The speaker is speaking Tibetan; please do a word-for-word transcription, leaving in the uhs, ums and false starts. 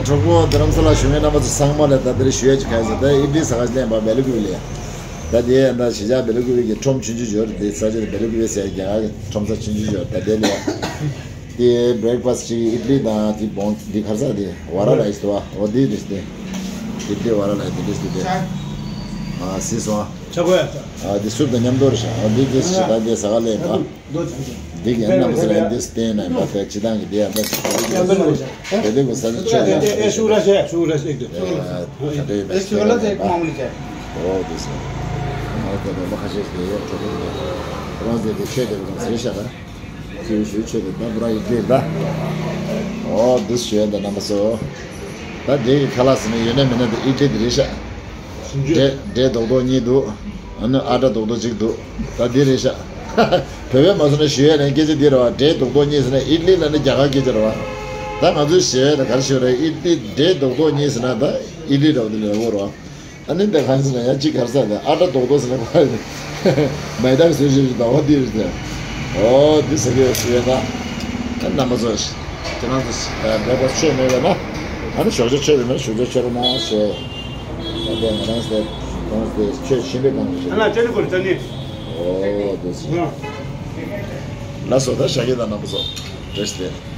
གྲོགས་པོ་རྡ་རམ་ས་ལ་བཞུགས་མཁན་རྣམ་པ་ཚོ་ཚང་མ་ལ་ད་ལྟ་རེ་ཞུ་ཡ་ཅིག་ག་ཡིན་ཟེར། ད་ཨི་ལི་ས་ག་ཅིག་ལེན་པ་བེ་ལུ་ཀུ་བི་ལ་ཡ། ད་དེ་ཡ་ད་གཞིས་ཆགས་བེ་ལུ་ཀུ་བི་གི་ཁྲོམ་ཆུང་ཆུང་ཅིག་ཡོད་རེད། དེ་ས་ཆ་དེ་བེ་ལུ་ཀུ་བི་ཟེར་རྒྱ་གར་གི་ཁྲོམ་ས་ཆུང་ཆུང་ཅིག་ཡོད། ད་དེ་ལ་ཡ། དེ་བྷེ་རེག་ཕ་སི་ཊི་ཅིག་ཨི་ལི་དང་དེ་བོང་དེ་ག་རེ་ཟེར། དེ་བ་ར་རའི་སི་དོ་བ། འོ་དེ་རེད་དེ། ཨི་ལི་བ་ར་རའི་སི་དེ་རེད་དེ། ཨ་ཟིན་སོང་ཨ། ཆ་གོ་ཡ་ཆ། ཨ་དེ་སུབ་དང་མཉམ་དུ་རེད་ཤག་ཨ་དེ་དེ་ཞིག་ད་དེ་ས་ག་ལེན་པ། འདི་གི་རྣམ་པ་ཚོ་ལ་འདི་བསྟན་ན་མ་ཕེབས་ཅི་དང་གི་འདི་ཡང་ད་དེ་དེ་གོ་ས་ཆོས་ལ་ཨེ་ཤུ་ར་ཤེ་ཤུ་ར་ཤེ་དེ་ཨེ་ཤུ་ར་ཤེ་ཀོང་ལི་ཅེ། ཨོ་དེ་སོ། ང་དེ་ནས་མ་ཁ་ཤས་ཤིག་ཡོད་གྲོགས་པོ་འདི་ཁོ་རང་ཟེར་དེ་ཆོས་དེ་གོ་ཟེར་ཤག་ད་ཚུལ་ཞུ་ཆོས་དེ་ད་བུ་ར་ཡི་དེ་ད། ཨོ་དེ་ཞུ་ཡ་ད་རྣམ་པ་ཚོ། ད་དེ་གི་ཁ་ལག་ཟེར་ནས་ཡོད་ན་མེད་ན་དེ་ཨི་ལི་དེ་རེད་ཤག་འབྲས་འབྲས་རྡོག་རྡོག་གཉིས་འདུག་ཨ་ནི་ཨ་ཊ་རྡོག་རྡོག་གཅིག་འདུག་ད་འདི་རེད་ཤག་བོད་པས་མ་སོང་ན་ཞུ་ཡས་ནས་སྐད་ཆ་འདི་རེད་བ། འབྲས་རྡོག་རྡོག་གཉིས་ཟེར་ན་ཨི་ལི་ལ་ནི་རྒྱ་གར་སྐད་ཆ་རེད་བ། ད་ང་ཚོས་ཞུ་ཡས་ནས་ག་རེ་ཞུ་རེད། ཨི་ལི་འབྲས་རྡོག་རྡོག་གཉིས་ཟེར་ན་ད་ཨི་ལི་རེད་བ། འདི་ལ་རེད་བ། ཨ་ནི་འདི་གང་ཟེར་ན་ཡང་གཅིག་ག་རེ་ཟེར་ན་ཨ་ཊ་རྡོག་རྡོག་ཟེར་ན་ག་རེ་མེ་ཏོག་བཟོས་བཞིན་ཟླ་བ་འདི་རེད་ཟེར། ཨོ་འདི་ཟེར་གི་ཞུ་ཡས་ན། ཨ་རྣམ་པ་ཚོ་ཁྱེད་རང་ཚོ་འབྲས་བུ་ཆོས་མེད་པས་ན། ཨ་ནི་ཞོགས་ཇ་མཆོད་པའི་མེད་ཞོགས་ཇ་མཆོད་རོགས་གནང་ཞེས། ད་ལྟའི་ང་རང་ཚོའི་གོང་དེ་ཆོས་ཆེན་པོའི་གང་དུ་ཨ་ན་ཅ་ནི་གོ་རི་ཅ་ནི། ཨོ་དེ་སོ། ལགས་སོ། ད་ཞག་གི་དང་རྣམ་པ་ཚོ་བཀྲ་ཤིས་བདེ་ལེགས།